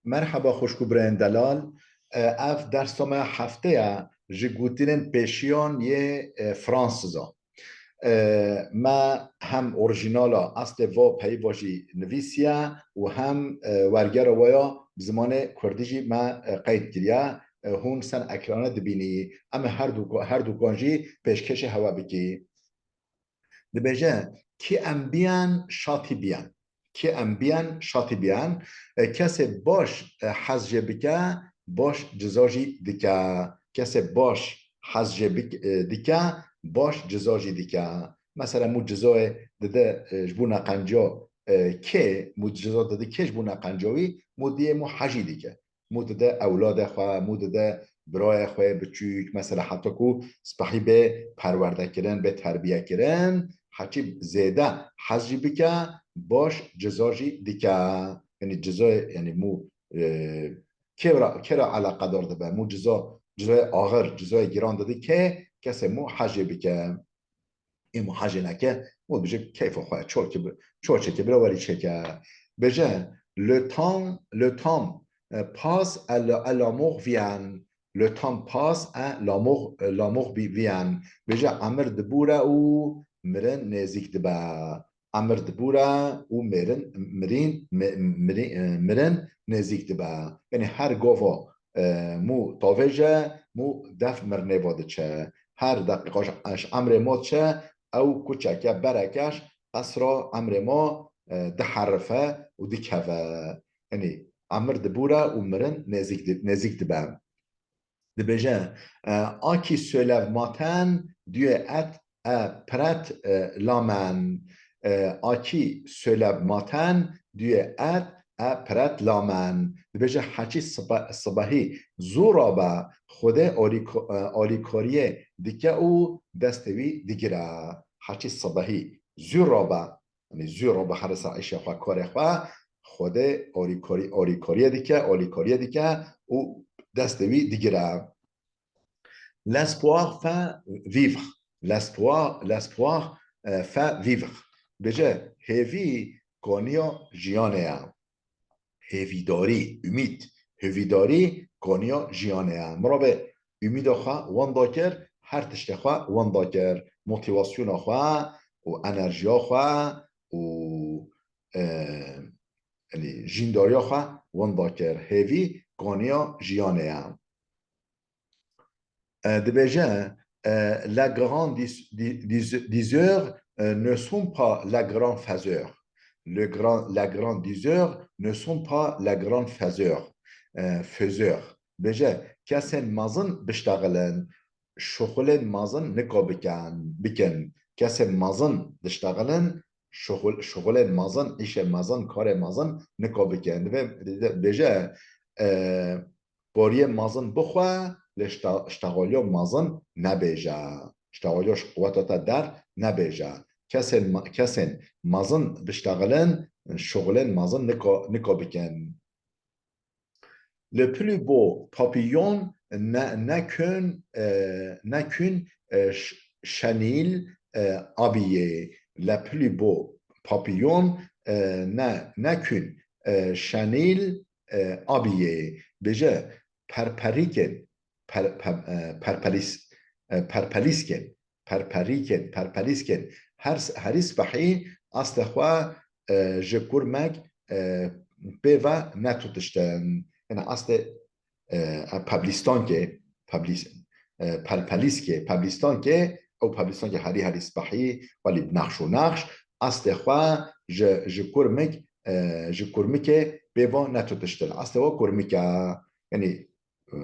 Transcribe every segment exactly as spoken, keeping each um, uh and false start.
Merheba xwişk û birayên delal. E, ev dersa me hefte ye ji gotinên pêşiyan yê, e, Fransizan. E, me hem orîjînala eslê va peyva jî nivîsiye û hem, e, wergera we ya bi zimanê kurdî jî me, e, qeyd kiriye. E, hûn ser ekrana dibînî. Em ê herdu-, herdukan jî pêşkêşî hewe bikî. Dibêje, kî em biyen, şatî biyen. Kî em biyen, şatî biyen. E, kesê baş, e, hez jê bike, baş ciza jî dike. Kesê baş hez jê bik-, e, dike, baş ciza jî dike. Mesela, mû cizayê dide, e, ji bo neqenciya, e, kê, mû ciza dide kê ji bo neqenciya wî, mû diyê mû hejî dike. Mû dide ewladê xwe, mû dide birayê xwe biçûk, mesela heta ku spehî bê perwerdekirin, bê terbiyekirin, heçî zêde hez jî bike, baş ciza jî dike. Yanî ciza, yanî mû, e, kê ra, kê ra eleqedar dibe? Mû ciza, cizayê axir, cizayê giran dide kê, kesê mû hez jê bike. Ê mû hejê neke, mû dibêje keyfa xwe, çorçe bi-, çorçeke bira werî çêke. Bêje, le temps, le temps, e, passe et la, et la mort vient. Le temps passe et la mort, e, la mort vi-, vient. Bêje, emir dibûre û mirin nêzîk dibe. Emir dibûre û mêrin, mirîn, mi-, mirî-, e, mirin nêzîk dibe. Yanî her gava, e, mû tavêje, mû def mirnê va diçe. Her deqîqa ji, ji emrê ma diçe, ew kuçeke, bereke ji qesra emrê ma, e, diherife û dikeve. Yanî emir dibûre û mirin nêzîk di-, nêzîk dibe. Dibêje, e, à qui se lève matin, Dieu est, est prêt, e, l'âme. E, à qui se lève matin, Dieu est, est prêt l'âme. Dibêje, heçî sibe-, sibehî zû rabe, Xwedê alîko-, e, alîkariyê dike û destê wî digire. Heçî sibehî zû rabe, Yanî zû rabe, here ser îşê xwe, karê xwe, Xwedê alîkarî-, alîkariyê dike, alîkariyê dike û destê wî digire. L'espoir fait vivre. L'espoir, l'espoir, e, fait vivre. Bêje, hêvî kaniya jiyanê ye. Hêvîdarî, umîd, hêvîdarî kaniya jiyanê ye. Mirove umîda xwe wenda kir, her tiştê xwe wenda kir. Motivasyona xwe û enerjiya xwe û, e, yanî jîndariya xwe wenda kir. Hêvî kaniya jiyanê ye. E, dibêje, e, les grands dis-, di-, dis-, diseurs, e, ne sont pas les grands faiseurs. Le grand, les grands diseurs ne sont pas les grands faiseurs. E, faiseurs. Dibêje, kesên mezin biştexilin, şuxulên mezin nika bikin, bikin. Kesên mezin diştexilin, şuxul-, şuxulên mezin, îşê mezin, karê mezin nika bikin. Dibê, dibêje, e, Kariyê mezin bixwe, lê şta-, ştexaliya mezin nebêje. Ştexaliya ji quweta te der nebêje. Kesên me-, kesên mezin biştexilin, şuxulên mezin nika, nika bikin. Le plus beau papillon ne, ne qu'une, e, ne qu'une, e, ch-, chenille, e, habillée. Le plus beau papillon, e, ne, ne qu'une, e, chenille, e, habillée. Bêje, perperîkên, per-, per-, e, perpelîs-, e, perpelîskên, perperîkên, perpelîskên her s-, herî spehî astê xwe, e, ji kurmek, e, pê ve netutiştin. Yanî astê, e, e, peblîstankê, peblîs-, e, perpelîskê, peblîstankê, ew peblîstankê herî, herî spehî, welî bi nexş û nexş, astê xwe ji, ji kurmik, e, ji kurmikê pê ve netutiştin. Astê we kurmik e. Yanî, e,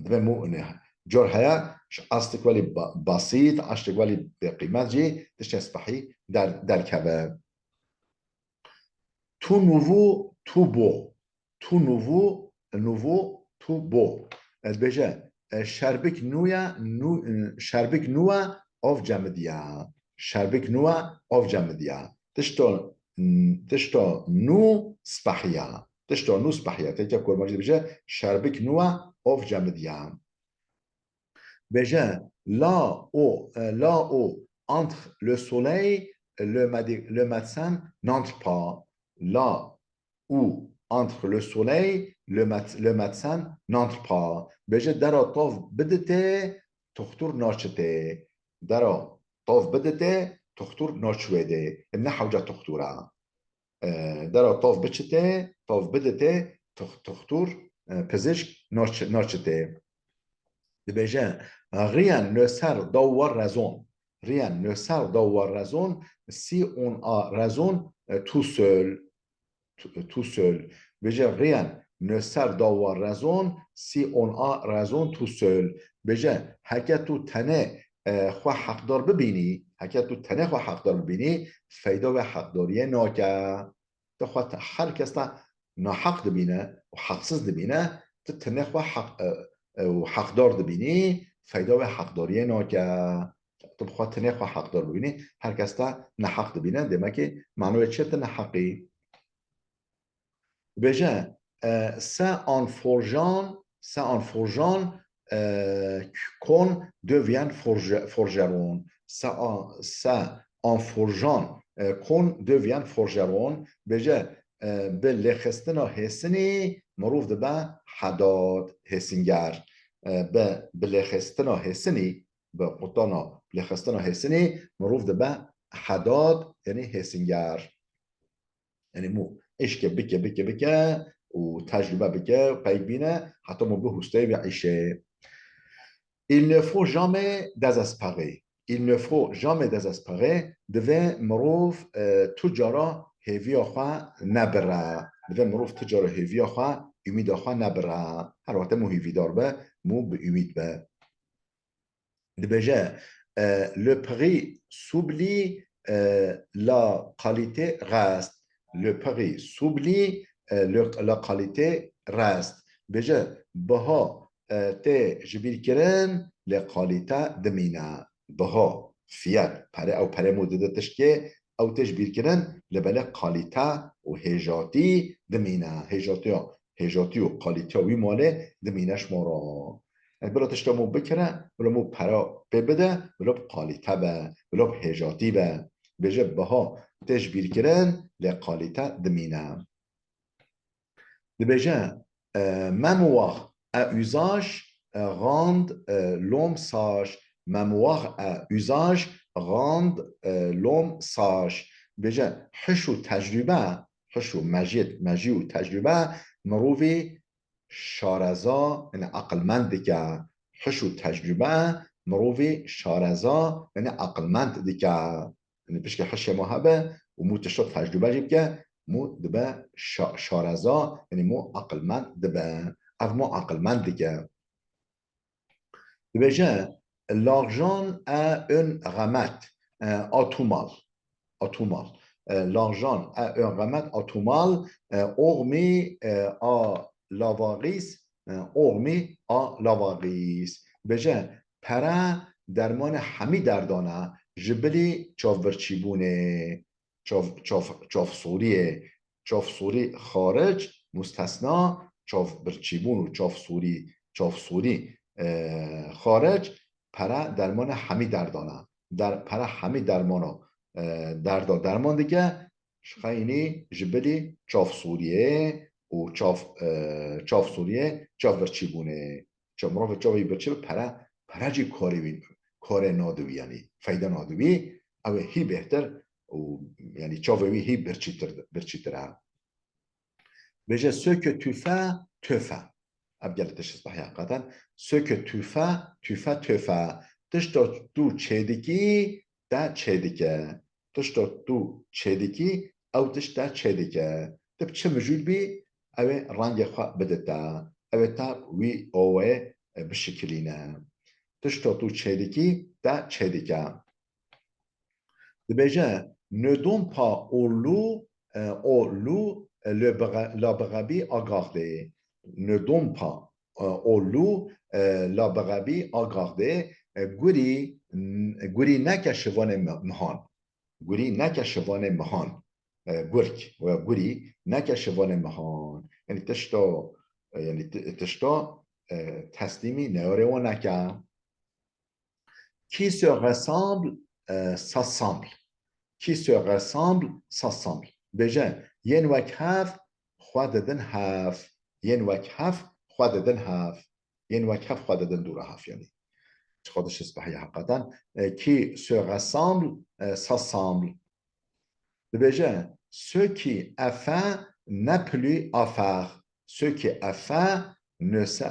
divê mû, ne, cor heye, ji astik welî ba-, basît, astik welî bêqîmet jî tiştê spehî der-, derkeve. Tout nouveau, tout beau. Tout nouveau, nouveau, tout beau. E, dibêje, e, şerbik nû ye, nû, e, şerbik nû ye, av cemidiye. Şerbik nû ye, av cemidiye. Tişta, tişta nû spehiye. Tişta nû spehiye. Têkê kurmancî dibêje, şerbik nû ye, av cemidiye. Bêje, là où, e, là où entre le soleil, le médi-, le médecin n'entre pas. Là où entre le soleil, le, med- le médecin n'entre pas. Bêje dera tav bidite, toxtur naçite. Dera tav bidite, toxtur naçwêde. Ne hewca toxtura. E, dera tav biçite, tav bidite, tox- toxtur, e, pizişk naç- naçite. Dibêje, rien ne sert d'avoir raison. Rien ne sert d'avoir raison si on a raison, e, tout seul. Tout, tout seul. Bêje, rien ne sert d'avoir raison si on a raison tout seul. Bêje, heke tu tenê, e, xwe heqdar bibînî, heke tu tenê xwe heqdar bibînî, feyda wê heqdariyê nake. Tu xwe te, her kes te naheq dibîne û heqsiz dibîne, tu tenê xwe heq, e, e, û heqdar dibînî, feyda wê heqdariyê nake. Tu bi xwe tenê xwe heqdar bibînî, her kes te neheq dibîne, demekî manoyê çi, tu neheqî. Dibêje, e, se an forjan, se an forjan, e, kon devient forge- forgeron. Se an, se an forjan, e, kon devient forgeron. Bêje, e, bi lêxistina hêsinî mirov dibe hedad, hêsinger. E, bi, bi lêxistina hêsinî, bi qutana lêxistina hêsinî mirov dibe hedad, yanî hêsinger. Yanî mû îşkê bike, bike, bike û tecrûbe bike, peyk bîne, heta mû bihûstê vê îşê. Il ne faut jamais désespérer. Il ne faut jamais désespérer. Divê mirov, e, tu cara hêviya xwe nebire. Divê mirov tu cara hêviya xwe, umîda xwe nebire. Her wextê mû hêvîdar be, mû bi umîd be. Dibêje, e, le prix s'oublie, e, la qualité reste. Le prix s'oublie, e, le, la qualité reste. Bêje, biha, e, tê jibîrkirin, lê kalîte dimîne. Biha, fiyat, pere, ew pere mû dide tiştkê, ew tê jibîrkirin, lê belê kalîte û hêjatî dimîne. Hêjatiya, hêjatî û kalîtiya wî malê dimîne ji ma re. Ez bila tişta mû bikire, bila mû pera pê bide, bila bi kalîte be, bila bi hêjatî be. Bêje biha tê jibîrkirin, lê kalîte dimîne. Dibêje, e, mémoire à usage, e, rend, e, l'homme sage. Mémoire à usage rend, e, l'homme sage. Bêje, hiş û tecrûbe, hiş û mejiyet, mejî û tecrûbe mirovî şareza, yani aqilmend dike. Hiş û tecrûbe mirovî şareza, yani aqilmend dike. Yani pişkî hişê ma hebe û mû tişta tecrûbe jî bike, mû dibe şa-, şareza, yani mû aqilmend dibe. Ev mû aqilmend dike. Dibêje, l'argent est un remède, e, à tout mal. À tout mal. E, l'argent est un remède à tout mal, e, hormis, e, à l'avarice, e, hormis à l'avarice. Bêje, pere dermanê hemî derdan e, ji bilî çavbirçîbûnê. Çav-, çav-, çavsoriyê, çavsorî xaric, mustesna, çavbirçîbûn û çavsorî, çavsorî, e, xaric, pere dermana hemî derdan e. Der-, pere hemî dermana, e, derda derman dike, ji xeynî ji bilî çavsoriyê û çav-, e, çavsoriyê, çavbirçîbûnê. Çav-, mirovê çavê wî birçî be, pere, pere jî karê wî, karê nade wî, yanî feyde nade wî, ew ê hî bêhtir û, yanî çavê wî hî birçîtir, birçîtir e. Bêje, ce que tu fais, te fait. Ev gelek tişt spehî heqîqeten. Ce que tu fais, tu fais, te fait. Tişta tu çêdikî, te çêdike. Tişta tu çêdikî, ew tişt te çêdike. Tu bi çi mijûl bî, ew ê rengê xwe bide te. Ew ê te wî awê, e, bişikilîne. Tişta tu çêdikî, te çêdike. Dibêje, ne donne pas au loup, e, au loup, e, le bra-, la brebis à garder. Ne donne pas, e, au loup, e, la brebis à garder. E, gurî, n-, gurî neke şivanê mi-, mihan. Gurî neke şivanê mihan. E, gurk, ya gurî neke şivanê mihan. Yanî tişto, e, yanî ti-, tişto, e, teslîmî neyarê wan neke. Qui se ressemble, e, s'assemble. Qui se ressemble, s'assemble. Bêje, yên wek hev xwe didin hev. Yên wek hev xwe didin hev. Yên wek hev xwe didin dûra hev, yanî. Çiqas diş spehî ye heqeten. E, qui se ressemble, e, s'assemble. Dibêje, ce qui est fait n'est plus à faire. Ce qui est fait ne se,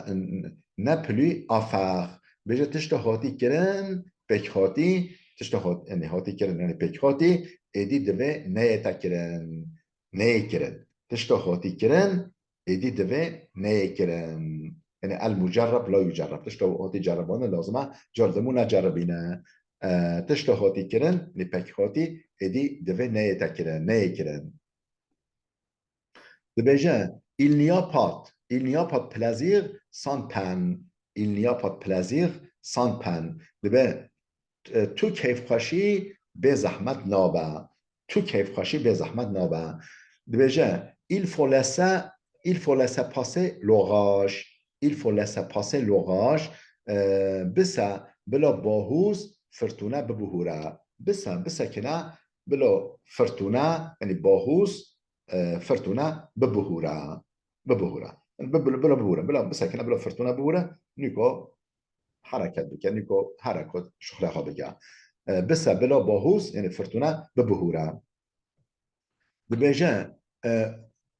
n'est plus à faire. Bêje tişta hatî kirin, pêk hatî, tişta hat, yanî hatî kirin, yanî pêk hatî, êdî divê neyête kirin. Neyê kirin. Tişta hatî kirin, êdî divê neyê kirin. Yanî el mucerreb la yucerreb. Tişta hatî ceribandin lazim e, car dimû neceribîne. E, tişta hatî kirin, yanî pêk hatî, êdî divê neyête kirin, neyê kirin. Dibêje, il n'y a pas, il n'y a pas de plaisir sans peine. Il n'y a pas de plaisir sans peine. Dibe, e, tu keyfxweşî bê zehmet nabe. Tu keyfxweşî bê zehmet nabe. Dibêje, il faut laisser, il faut laisser passer l'orage. Il faut laisser passer l'orage. E, bise bila bahûz firtûne bibihûre. Bise, bisekine bila firtûne, yanî bahûz, e, firtûne bibihûre. Bibihûre. Yanî bi-, bila, bila bihûre. Bila bisekine, bila firtûne bihûre. Nîko hereket bike, nîko hereket şuxle xwe bike. E, bise bila bahûz, yanî firtûne bibihûre. Dibêje, e,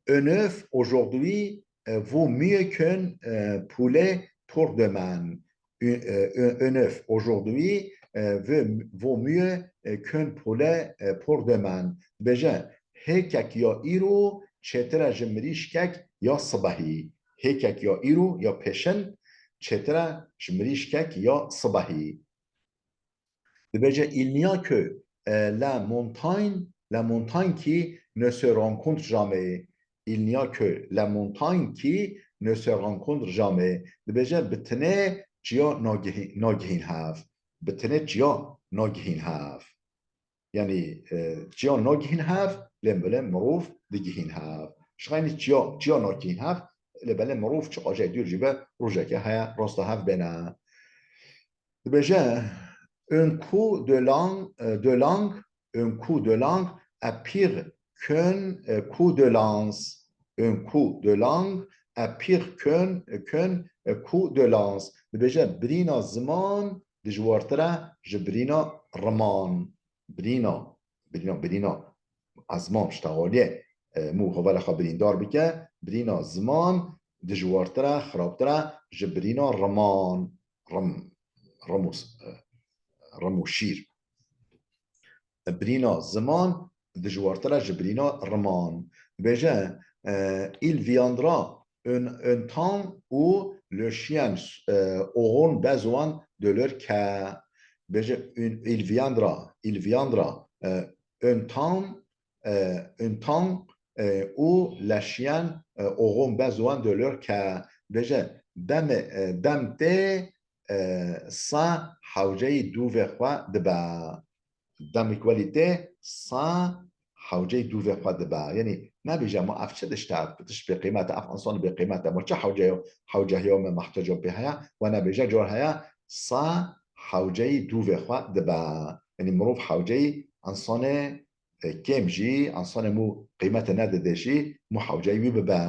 un œuf aujourd'hui, e, vaut mieux qu'un, e, poulet pour demain. Un, e, un, un œuf aujourd'hui, e, vaut, vaut mieux, e, qu'un poulet, e, pour demain. Dibêje, hêkek ya îro çêtir e ji mirîşkek ya sibehî. Hêkek ya îro ya pêşin çêtir e ji mirîşkek ya sibehî. Dibêje, il n'y a que, euh, la montagne, la montagne qui ne se rencontre jamais. Il n'y a que la montagne qui ne se rencontre jamais. Dibêje, bi tenê çiya nagihî-, nagihîn hev. Bi tenê çiya nagihîn hev. Yanî, e, çiya nagihîn hev, lê belê mirov digihîn hev. Şixaynî çiya, çiya nagihîn hev, lê belê mirov çiqas jê dûr jî be, rojeke heye, rasta hev bêne. Dibêje, un coup de lang-, e, de langue, un coup de langue est pire qu'un, e, coup de lance. Un coup de langue est pire qu'un, qu'un, e, coup de lance. Dibêje, birîna ziman dijwartir e ji birîna riman. Birîna, birîna, birîna ezman, ştexaliyê, e, mû hevala xwe birîndar bike, birîna ziman dijwartir e, xirabtir e ji birîna riman. Rim, rim û s-, e, rim û şîr. Birîna ziman dijwartir e ji birîna riman. Dibêje, e, il viendra un, un temps où les chiens, e, auront besoin de leur queue. Dibêje, un, il viendra, il viendra, e, un temps, e, un temps, e, où les chiens, e, auront besoin de leur queue. Dibêje, demê, e, dem tê, e, sa hewceyî dûvê xwe dibe. Demik welî tê sa hewceyî dûvê xwe dibe. Yanî nebêje ma ev çi dişt e, tişt bêqîmet e, ev însan bêqîmet e. Ma çi hewceyo, hewcehiyo me mehtico pê heye? We nebêje, car heye sa hewceyî dûvê xwe dibe. Yanî mirov hewceyî însanê, e, kêm jî, însanê mû qîmete nedide jî, mû hewceyî wî bibe.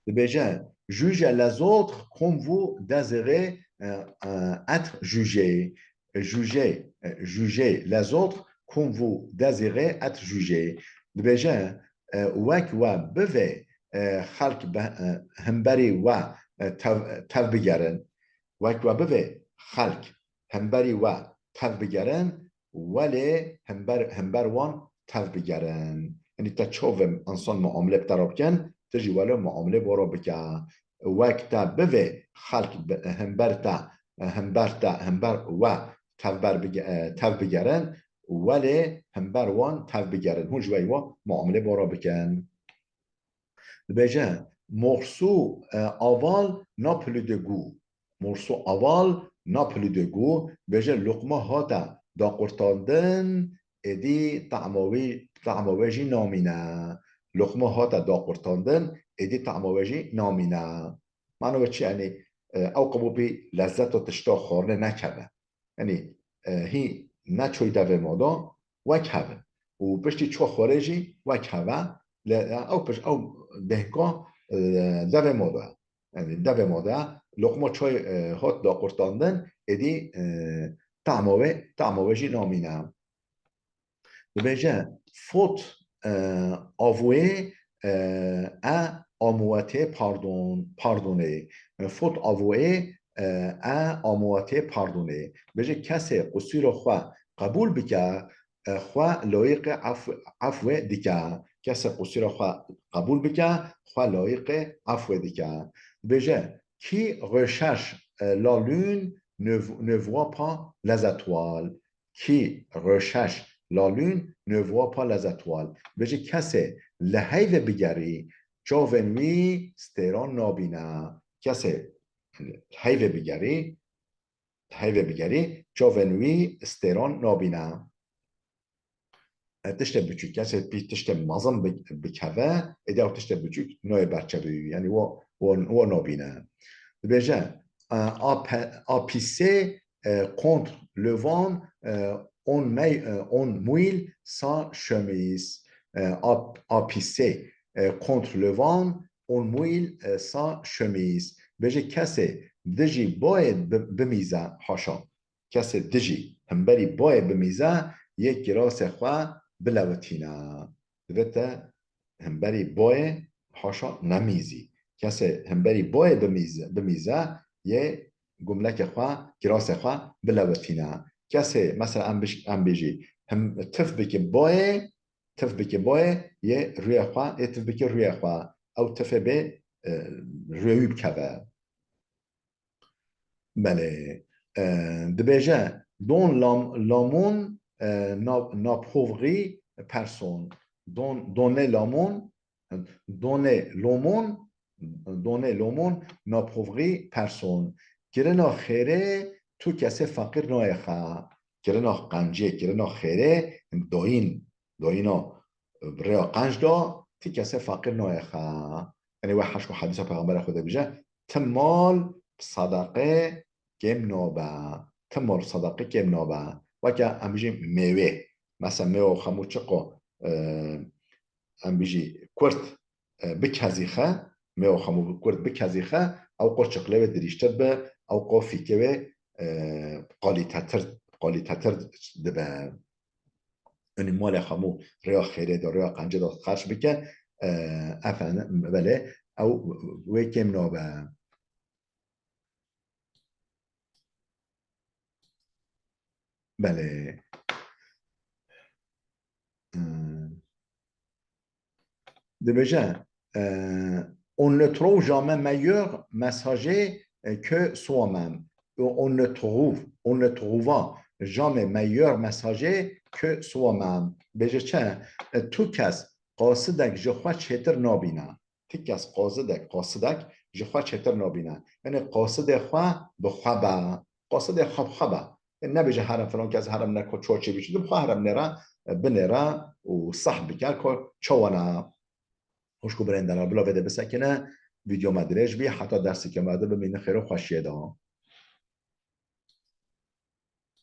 Dibêje, jugez les autres comme vous désirez, euh, euh, être jugé. Jugez, euh, jugez les autres comme vous désirez être jugé. Dibêje, e, wek we bivê, e, xelk be, e, hemberî we, e, tev, tev bigerin. Wek we bivê xelk hemberî we tev bigerin, welê hember, hember wan tev bigerin. Yanî te çav ve însan muamele bi te re bikin, tu jî welê muamele bo re bike. Wek te bivê xelk bi, hember te, hember te, hember we tev ber bige-, e, tev bigerin, welê hember wan tev bigerin. Hûn ji we wa muamele bo re bikin. Dibêje, morceau, e, aval n'a plus de goût. Morceau aval n'a plus de goût. Dibêje, luqma hate daqurtandin, êdî tahma wî, tahma wê jî namîne. Luqma hate daqurtandin, êdî tahma wê jî namîne. Mano wê çi? Yanî, e, ew qebû pî lezzeta tişta xwarinê nekeve. Yanî, e, hî neçûy devê ma de wek hev e. Û piştî çû xwarê jî wek hev e. Le, ew piş, ew dehka, e, devê ma de. Yani devê ma de loqma çay, e, hat daqurtandin, êdî, e, tamo wê, tamo wê jî namîne. Dibêje, faute, e, avouée, e, est amouetté pardon, pardonnée. E, faute avouée, e, est amouetté pardonnée. Dibêje, kesê qusûra xwe qebûl bike, e, xwe layiqê efw-, efwê dike. Kesê qusûra xwe qebûl bike, xwe layiqê efwê dike. Dibêje, qui recherche, e, la lune ne, ne voit pas les étoiles. Qui recherche la lune ne voit pas les étoiles. Dibêje, kesê li heyvê bigerî, çavên wî stêran nabîne. Kesê li heyvê bigerî, li heyvê bigerî, çavên wî stêran nabîne. E, tiştê biçûk, kesê pî tiştê mezin bi-, bikeve, êdî ew tiştê biçûk nayê ber çavê wî, yanî wa, wa, wa nabîne. Dibêje, e, a pe-, a pisser, e, contre le vent, e, on mei-, e, on mouille sa chemise. E, a, a pisser, e, contre le vent, on mouille, e, sa chemise. Dibêje, kesê dijî bayê bi-, bimîze, haşa. Kesê dijî, himberî bayê bimîze, yê kirasê xwe bilewitîne. Divê te himberî bayê, haşa, nemîzî. Kesê himberî bayê bimîze, bimîze, yê gumlekê xwe, kirasê xwe bilewitîne. Kesê, mesela, em biş-, em bêjî, him-, tif bike bayê, tif bike bayê, yê rûyê xwe, yê tif bike rûyê xwe. Ew tifê bê, e, rûyê wî bikeve. Belê. E, dibêje, donner l'amour, e, n'a-, n'appauvrit personne. Don-, donner l'amour, donner l'amour, donner l'amour n'appauvrit personne. Kirina xêrê tu kesê feqîr nayexe. Kirina qencê, kirina xêrê, doyîn, doyîna rêya qenc da, ti kesê feqîr nayexe. Yanî wê heşko hedîsa Peyxembera Xwedê bije, ti mal bi sedeqê kêm nabe. Ti mal bi sedeqê kêm nabe. Weke em bijî mêwê. Mesela mêwa xemû çiqo, e, em bijî kurt, e, bikezîxe, mêwa xemû kurt bikezîxe, ew qo çiqlê wê dirîjtir be, ew qo fîkê wê, e, qalîtetir, qalîtetir dibe. Yanî malê xemû rêya xêrê de, rêya qencê de xerc bike, e, efendim, belê, ew wê kêm nabe. Belê. Hmm. Dibêje, e, on ne trouve jamais meilleur messager, e, que soi-même. On ne trouve, on ne trouva jamais meilleur messager que soi-même. Bêje çi? E, tu kes qasidek ji xwe çêtir nabîne. Ti kes qasidek, qasidek ji xwe çêtir nabîne. Yanî qasidê xwe bi xwe be. Qasidê xwe bi xwe be. Nebêje herim filan kes herim ne ko çaçê bî. Çi bi xwe herim nêre, binêre û sah bike ko çawa ne. Hoş ku birên delal bila vê de bisekine. Vîdeo me dirêj bî. Heta derseke me de bimînin xêr û xweşiyê de.